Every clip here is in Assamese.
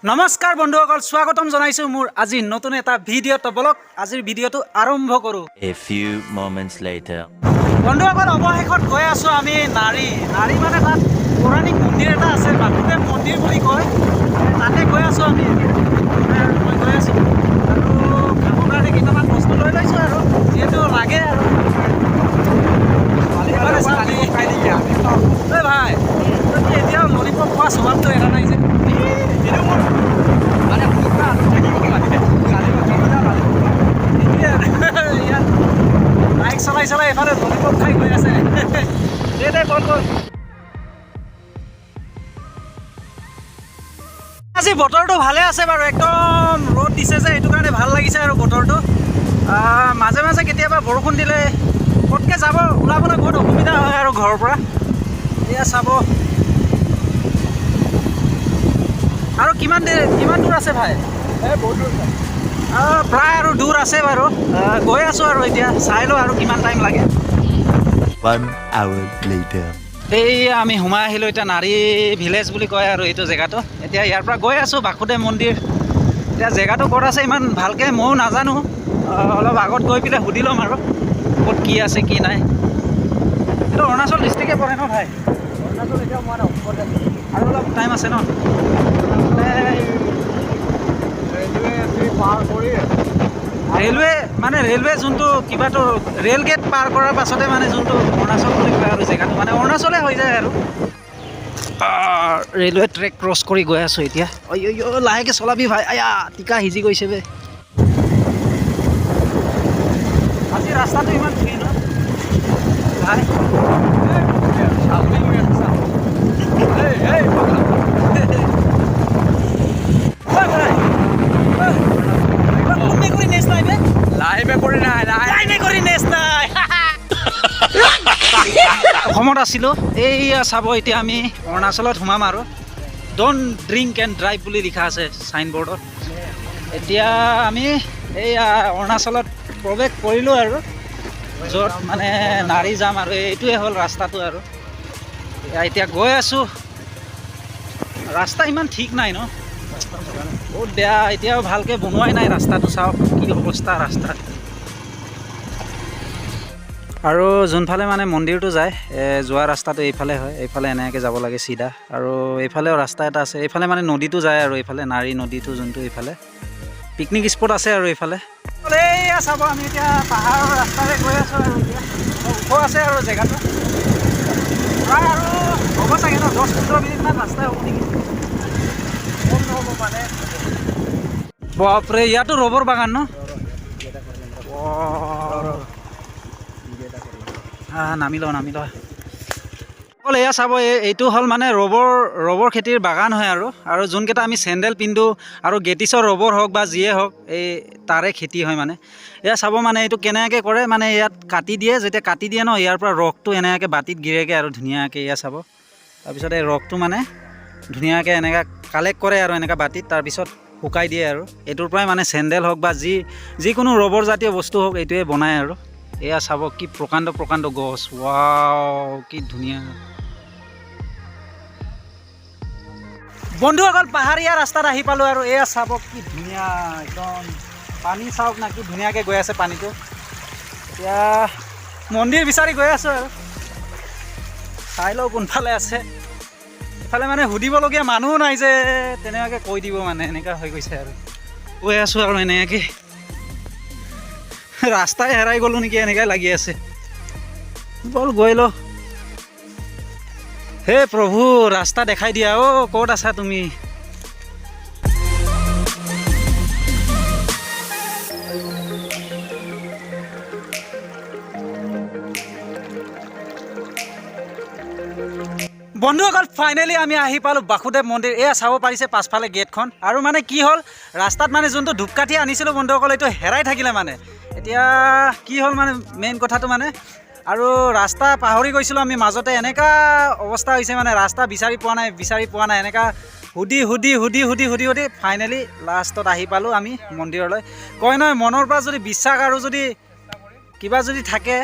নমস্কাৰ বন্ধুসকল, স্বাগতম জনাইছোঁ মোৰ আজি নতুন এটা ভিডিঅ'ত। বলক, আজিৰ ভিডিঅ'টো আৰম্ভ কৰোঁ। A few moments later. বন্ধুসকল, অৱশেষত গৈ আছোঁ আমি নাৰী। নাৰী মানে তাত পৌৰাণিক মন্দিৰ এটা আছে, বাসুদেৱ মন্দিৰ বুলি কয়। তাতে গৈ আছোঁ আমি এতিয়া। মই গৈ আছোঁ আৰু খাবৰ কাৰণে কেইটামান বস্তু লৈ লৈছোঁ আৰু যিহেতু লাগে আৰু। ঐ ভাই, তই কি এতিয়াও ললিপপ খোৱা স্বভাৱটো এৰা নাই যে? সেইটোৱে আৰু। ইয়াত বাইক চলাই চলাই এইফালে ললিপপ খাই গৈ আছে। দে দে, বল বল। আজি বতৰটো ভালে আছে বাৰু, একদম ৰ'দ দিছে যে সেইটো কাৰণে ভাল লাগিছে আৰু বতৰটো। মাজে মাজে কেতিয়াবা বৰষুণ দিলে পটকৈ যাব ওলাবলৈ বহুত অসুবিধা হয় আৰু ঘৰৰ পৰা। এয়া চাব, আৰু কিমান দেৰি, কিমান দূৰ আছে ভাই? প্ৰায় আৰু দূৰ আছে বাৰু। গৈ আছোঁ আৰু এতিয়া চাই লওঁ আৰু কিমান টাইম লাগে। One hour later. এই আমি সোমাই আহিলোঁ এতিয়া নাৰী ভিলেজ বুলি কয় আৰু এইটো জেগাটো। এতিয়া ইয়াৰ পৰা গৈ আছোঁ বাসুদেৱ মন্দিৰ। এতিয়া জেগাটো ক'ত আছে ইমান ভালকৈ ময়ো নাজানো। অলপ আগত গৈ পেলাই সুধি ল'ম আৰু ক'ত কি আছে কি নাই। এইটো অৰুণাচল ডিষ্ট্ৰিক্টে পৰে ন ভাই? আৰু অলপ টাইম আছে ন? ৰেলৱে মানে ৰেলৱে যোনটো কিবাটো ৰেল গেট পাৰ কৰাৰ পাছতে মানে যোনটো অৰুণাচল বুলি কয় আৰু জেগাটো মানে অৰুণাচলে হৈ যায় আৰু। ৰেলৱে ট্ৰেক ক্ৰছ কৰি গৈ আছোঁ এতিয়া। ঐ ঐ, লাহেকৈ চলাবি ভাই। আয়া, টিকা সিজি গৈছে বে। আজি ৰাস্তাটো ইমান ফ্ৰী ন ভাই? ঐ ভাই, ঐ, কোন মেকুৰী নেচ নাই বে? লাই মেকুৰী নেচ নাই। অসমত আছিলোঁ। এইয়া চাব, এতিয়া আমি অৰুণাচলত সোমাম আৰু "don't drink and drive" বুলি লিখা আছে চাইনবৰ্ডত। এতিয়া আমি এইয়া অৰুণাচলত প্ৰৱেশ কৰিলোঁ আৰু য'ত মানে নাৰী যাম আৰু এইটোৱে হ'ল ৰাস্তাটো আৰু এয়া এতিয়া গৈ আছোঁ। ৰাস্তা ইমান ঠিক নাই ন? বহুত বেয়া, এতিয়াও ভালকৈ বনোৱাই নাই ৰাস্তাটো। চাওক কি অৱস্থা ৰাস্তাৰ। আৰু যোনফালে মানে মন্দিৰটো যায়, যোৱা ৰাস্তাটো এইফালে হয়। এইফালে এনেকৈ যাব লাগে চিধা। আৰু এইফালেও ৰাস্তা এটা আছে, এইফালে মানে নদীটো যায় আৰু এইফালে নাৰী নদীটো যোনটো, এইফালে পিকনিক স্পট আছে আৰু এইফালে। এইয়া চাব, আমি এতিয়া পাহাৰৰ ৰাস্তাৰে গৈ আছোঁ আৰু এতিয়া ওখ আছে আৰু জেগাটো। প্ৰায় আৰু হ'ব চাগে ন 10-15 মিনিটমান ৰাস্তাই হ'ব নেকি? কম নহ'ব মানে। বাপৰে, ইয়াতো ৰবৰ বাগান ন? নামি লওঁ, নামি লওঁ। অকল এয়া চাব, এইটো হ'ল মানে ৰবৰ খেতিৰ বাগান হয় আৰু আৰু যোনকেইটা আমি চেণ্ডেল পিন্ধো আৰু গেটিছৰ ৰবৰ হওক বা যিয়ে হওক, এই তাৰে খেতি হয় মানে। এয়া চাব, মানে এইটো কেনেকৈ কৰে, মানে ইয়াত কাটি দিয়ে। যেতিয়া কাটি দিয়ে ন, ইয়াৰ পৰা ৰসটো এনেকৈ বাতিত গিৰেগৈ আৰু ধুনীয়াকৈ। এয়া চাব, তাৰপিছত এই ৰসটো মানে ধুনীয়াকৈ এনেকৈ কালেক্ট কৰে আৰু এনেকৈ বাতিত, তাৰপিছত শুকাই দিয়ে আৰু এইটোৰ পৰাই মানে চেণ্ডেল হওক বা যিকোনো ৰবৰ জাতীয় বস্তু হওক, এইটোৱে বনায় আৰু। এয়া চাব, কি প্ৰকাণ্ড প্ৰকাণ্ড গছ, ৱাও, কি ধুনীয়া। বন্ধুসকল, পাহাৰীয়া ৰাস্তাত আহি পালোঁ আৰু এয়া চাব কি ধুনীয়া একদম পানী। চাওক না, কি ধুনীয়াকৈ গৈ আছে পানীটো। এতিয়া মন্দিৰ বিচাৰি গৈ আছোঁ আৰু চাই লওঁ কোনফালে আছে। ইফালে মানে সুধিবলগীয়া মানুহো নাই যে তেনেকুৱাকৈ কৈ দিব, মানে এনেকুৱা হৈ গৈছে আৰু গৈ আছোঁ আৰু এনেকৈ ৰাস্তাই হেৰাই গ'লোঁ নেকি এনেকুৱাই লাগি আছে। ব'ল গৈ লওঁ। হে প্ৰভু, ৰাস্তা দেখাই দিয়া অ', ক'ত আছা তুমি? বন্ধুসকল, ফাইনেলি আমি আহি পালোঁ বাসুদেৱ মন্দিৰ। এয়া চাব পাৰিছে পাছফালে গেটখন। আৰু মানে কি হ'ল, ৰাস্তাত মানে যোনটো ধূপকাঠি আনিছিলোঁ বন্ধুসকল, এইটো হেৰাই থাকিলে। মানে এতিয়া কি হ'ল, মানে মেইন কথাটো মানে আৰু ৰাস্তা পাহৰি গৈছিলোঁ আমি মাজতে। এনেকুৱা অৱস্থা হৈছে, মানে ৰাস্তা বিচাৰি পোৱা নাই, বিচাৰি পোৱা নাই। এনেকুৱা সুধি সুধি সুধি সুধি সুধি সুধি ফাইনেলি লাষ্টত আহি পালোঁ আমি মন্দিৰলৈ। কয় নহয়, মনৰ পৰা যদি বিশ্বাস আৰু যদি কিবা যদি থাকে,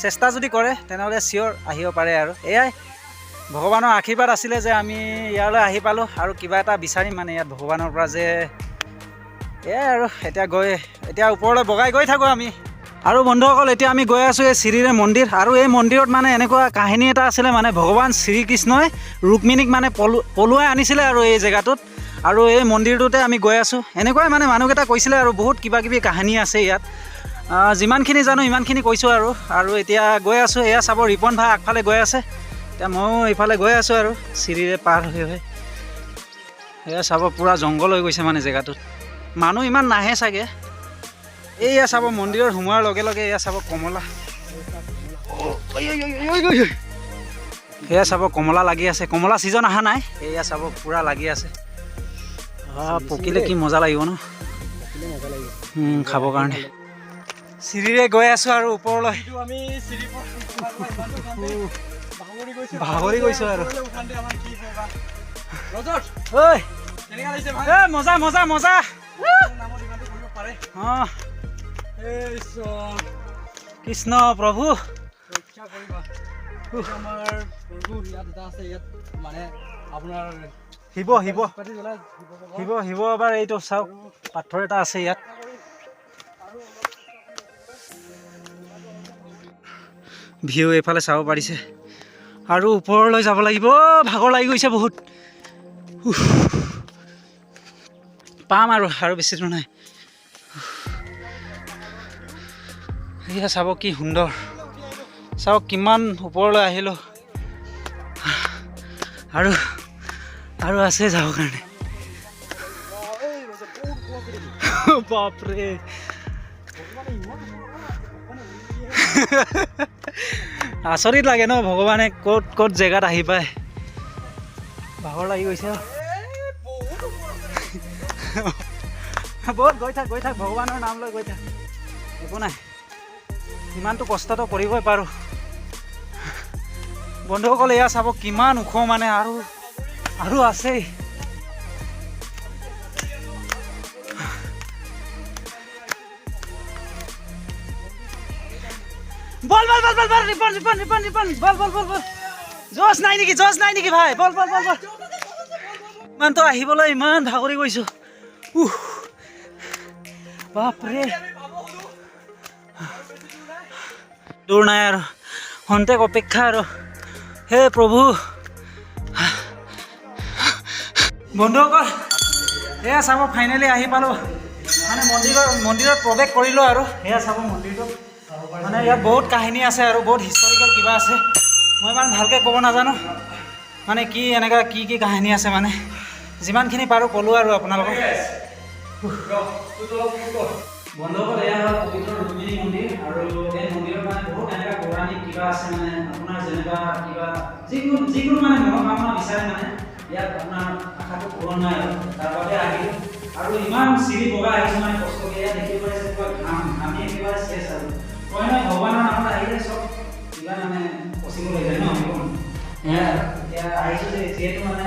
চেষ্টা যদি কৰে, তেনেহ'লে চিয়'ৰ আহিব পাৰে। আৰু এয়াই। ভগৱানৰ আশীৰ্বাদ আছিলে যে আমি ইয়ালৈ আহি পালোঁ আৰু কিবা এটা বিচাৰিম মানে ইয়াত ভগৱানৰ পৰা যে এয়াই আৰু। এতিয়া গৈ এতিয়া ওপৰলৈ বগাই গৈ থাকোঁ আমি। আৰু বন্ধুসকল, এতিয়া আমি গৈ আছোঁ এই চিৰিৰে মন্দিৰ। আৰু এই মন্দিৰত মানে এনেকুৱা কাহিনী এটা আছিলে, মানে ভগৱান শ্ৰীকৃষ্ণই ৰুক্মিণীক মানে পলুৱাই আনিছিলে আৰু এই জেগাটোত, আৰু এই মন্দিৰটোতে আমি গৈ আছোঁ। এনেকুৱাই মানে মানুহকেইটা কৈছিলে আৰু বহুত কিবা কিবি কাহিনী আছে ইয়াত। যিমানখিনি জানো ইমানখিনি কৈছোঁ আৰু। আৰু এতিয়া গৈ আছোঁ, এয়া চাব ৰিপন ভাই আগফালে গৈ আছে, এতিয়া ময়ো এইফালে গৈ আছোঁ আৰু চিৰিৰে পাৰ হৈ হৈ। এয়া চাব পূৰা জংঘল হৈ গৈছে মানে জেগাটোত, মানুহ ইমান নাহে চাগে। এইয়া চাব মন্দিৰত সোমোৱাৰ লগে লগে এয়া চাব কমলা, এয়া চাব কমলা লাগি আছে, কমলা ছিজন অহা নাই। এয়া চাব পূৰা লাগি আছে। পকিলে কি মজা লাগিব ন খাবৰ কাৰণে। চিৰিৰে গৈ আছোঁ আৰু ওপৰলৈ, ভাগৰি গৈছোঁ আৰু। ঐ মজা মজা মজা। অঁ, কৃষ্ণ প্ৰভু। শিৱ শিৱ শিৱ শিৱ এবাৰ এইটো চাওক, পাথৰ এটা আছে ইয়াত। ভিউ এইফালে চাব পাৰিছে। আৰু ওপৰলৈ যাব লাগিব, ভাগৰ লাগি গৈছে বহুত। পাম আৰু, আৰু বেছি দূৰ নাই। এয়া চাব কি সুন্দৰ, চাওক কিমান ওপৰলৈ আহিলোঁ। আৰু আৰু আছে যাবৰ কাৰণে। বাপৰে, আচৰিত লাগে ন ভগৱানে ক'ত ক'ত জেগাত আহি পায়। ভাগৰ লাগি গৈছে। বহুত গৈ থাক, গৈ থাক, ভগৱানৰ নাম লৈ গৈ থাক, একো নাই, ইমানটো কষ্টটো কৰিবই পাৰোঁ। বন্ধুসকল, এয়া চাব কিমান ওখ মানে, আৰু আৰু আছেই। বল বল বল বল বল ৰিপন ৰিপন ৰিপন ৰিপন বল বল বল বল। জোচ নাই নেকি, জোচ নাই নেকি ভাই? বল বল বল বল। ইমানটো আহিবলৈ ইমান ভাগৰি গৈছোঁ। উহ বাপৰে, দূৰ নাই আৰু, খন্তেক অপেক্ষা আৰু। হে প্ৰভু। বন্ধুসকল, এয়া চাব ফাইনেলি আহি পালোঁ, মানে মন্দিৰত প্ৰৱেশ কৰিলোঁ আৰু। এয়া চাব মন্দিৰটো, মানে ইয়াত বহুত কাহিনী আছে আৰু বহুত হিষ্টৰিকেল কিবা আছে, মই ইমান ভালকৈ ক'ব নাজানো, মানে কি এনেকুৱা কি কি কাহিনী আছে, মানে যিমানখিনি পাৰোঁ ক'লোঁ আৰু আপোনালোকক। বন্ধুসকল, এয়া হ'ল পবিত্ৰ ৰুক্মিণী মন্দিৰ। আৰু এই মন্দিৰত মানে বহুত এনেকুৱা পৌৰাণিক কিবা আছে, মানে আপোনাৰ যেনেকুৱা কিবা যিকোনো যিকোনো মানে মনোকামনা বিচাৰে, মানে ইয়াত আপোনাৰ আশাটো পূৰণ হয় আৰু তাৰ বাবে আহিলোঁ। আৰু ইমান চিৰি বগা আহিছোঁ মানে কষ্টকৈ, ইয়াত দেখিব পাৰিছে কিবা ঘাম ঘামি একেবাৰে চেচ। আৰু কয় নহয় ভগৱানৰ নামত আহিলে চব কিবা মানে পচিবল হৈ যায় ন। এয়া এতিয়া আহিছোঁ যে যিহেতু মানে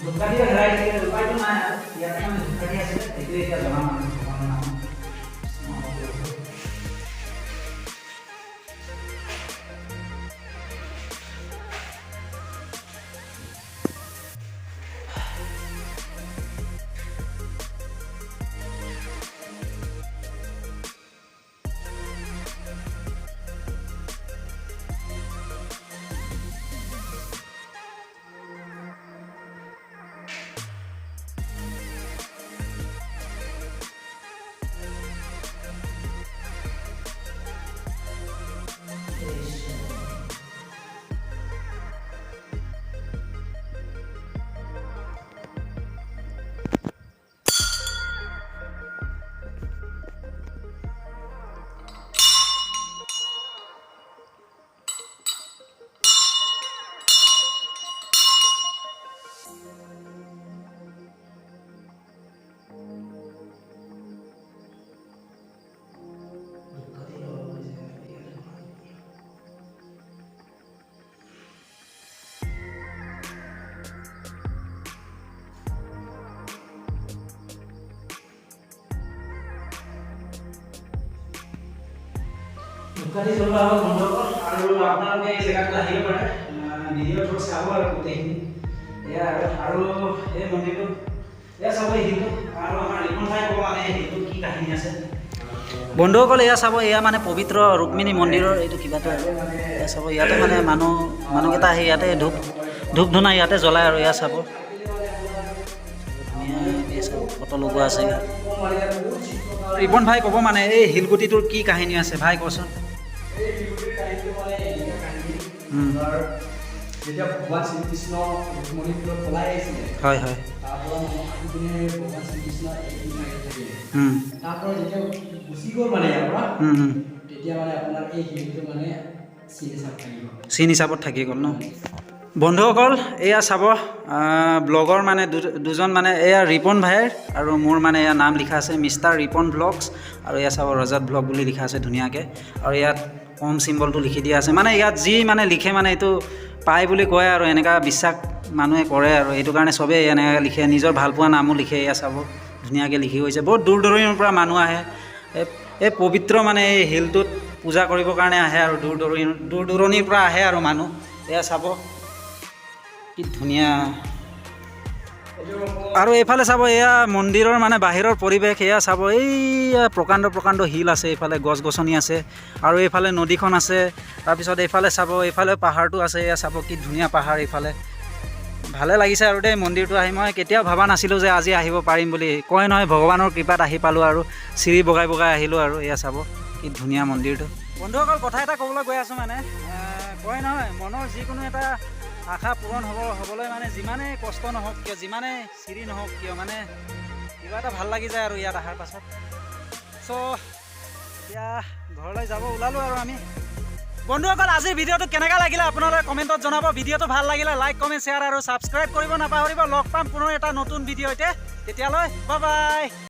ধূপকাঠিও হেৰাই থাকিলে উপায়টো নাই আৰু, ইয়াতে মানে ধূপকাঠি আছিলে, সেইটোৱে এতিয়া জ্বলাম আৰু ভগৱানৰ নামত। ধূপকাঠি জ্বলোৱা হ'ল বন্ধুসকল। আৰু আপোনালোকে এই জেগাটোত আহিব পাৰে, ভিডিঅ'টো চাব আৰু গোটেইখিনি। এয়া আৰু আৰু এই মন্দিৰটো, এয়া চাব এই শিলটো। আৰু আমাৰ ৰিপন ভাই ক'ব মানে এই শিলটোত কি কাহিনী আছে। বন্ধুসকল, এয়া চাব, এয়া মানে পবিত্ৰ ৰুক্মিণী মন্দিৰৰ এইটো কিবাটো আৰু। এয়া চাব, ইয়াতে মানে মানুহকেইটা আহি ইয়াতে ধূপ ধূনা ইয়াতে জ্বলায়। আৰু এয়া চাব, ধুনীয়াকৈ চাব, ফটো লগোৱা আছে ইয়াত। ৰিপন ভাই ক'ব মানে এই শিলগুটিটোৰ কি কাহিনী আছে। ভাই, কচোন। এই শিলগুটিৰ কাহিনীটো মানে এনেকুৱা কাহিনী, আপোনাৰ যেতিয়া ভগৱান শ্ৰীকৃষ্ণ ৰুক্মণীৰ লগত পলাই আহিছিলে, হয় হয় তাৰ পৰা মানুহ আহি পিনে ভগৱান শ্ৰীকৃষ্ণ এদিন থাকি থাকিলে। তাৰ পৰা যেতিয়া গুচি গ'ল মানে ইয়াৰ পৰা, উম, উম। তেতিয়া মানে আপোনাৰ এই শিলটো মানে চিন হিচাপ থাকি গ'ল। চিন হিচাপত থাকি গ'ল ন। বন্ধুসকল, এয়া চাব, ব্লগৰ মানে দুজন মানে এয়া ৰিপন ভাইৰ আৰু মোৰ মানে এয়া নাম লিখা আছে মিষ্টাৰ ৰিপন ব্লগছ। আৰু এয়া চাব, ৰজত ব্লগ বুলি লিখা আছে ধুনীয়াকৈ। আৰু ইয়াত ওম চিম্বলটো লিখি দিয়া আছে। মানে ইয়াত যি মানে লিখে মানে এইটো পায় বুলি কয় আৰু এনেকুৱা বিশ্বাস মানুহে কৰে। আৰু এইটো কাৰণে চবেই এনেকৈ লিখে, নিজৰ ভালপোৱা নামো লিখে। এয়া চাব, ধুনীয়াকৈ লিখি গৈছে। বহুত দূৰ দূৰণিৰ পৰা মানুহ আহে, এই পবিত্ৰ মানে এই শিলটোত পূজা কৰিবৰ কাৰণে আহে। আৰু দূৰ দূৰণিৰ পৰা আহে আৰু মানুহ। এয়া চাব, কি ধুনীয়া। আৰু এইফালে চাব, এয়া মন্দিৰৰ মানে বাহিৰৰ পৰিৱেশ। এয়া চাব, এইয়া প্ৰকাণ্ড প্ৰকাণ্ড শিল আছে, এইফালে গছ গছনি আছে আৰু এইফালে নদীখন আছে। তাৰপিছত এইফালে চাব, এইফালে পাহাৰটো আছে। এয়া চাব, কি ধুনীয়া পাহাৰ এইফালে। ভালে লাগিছে আৰু দেই মন্দিৰটো আহি। মই কেতিয়াও ভবা নাছিলোঁ যে আজি আহিব পাৰিম বুলি। কয় নহয়, ভগৱানৰ কৃপাত আহি পালোঁ আৰু চিৰি বগাই বগাই আহিলোঁ। আৰু এয়া চাব, কি ধুনীয়া মন্দিৰটো। বন্ধুসকল, কথা এটা ক'বলৈ গৈ আছোঁ। মানে কয় নহয়, মনৰ যিকোনো এটা আশা পূৰণ হ'বলৈ মানে যিমানেই কষ্ট নহওক কিয়, যিমানেই চিৰি নহওক কিয়, মানে কিবা এটা ভাল লাগি যায় আৰু ইয়াত অহাৰ পাছত। চ' এতিয়া ঘৰলৈ যাব ওলালোঁ আৰু আমি। বন্ধুসকল, আজিৰ ভিডিঅ'টো কেনেকুৱা লাগিলে আপোনালোকে কমেণ্টত জনাব। ভিডিঅ'টো ভাল লাগিলে লাইক, কমেণ্ট, শ্বেয়াৰ আৰু ছাবস্ক্ৰাইব কৰিব নাপাহৰিব। লগ পাম পুনৰ এটা নতুন ভিডিঅ'তে। তেতিয়ালৈ বাই বাই।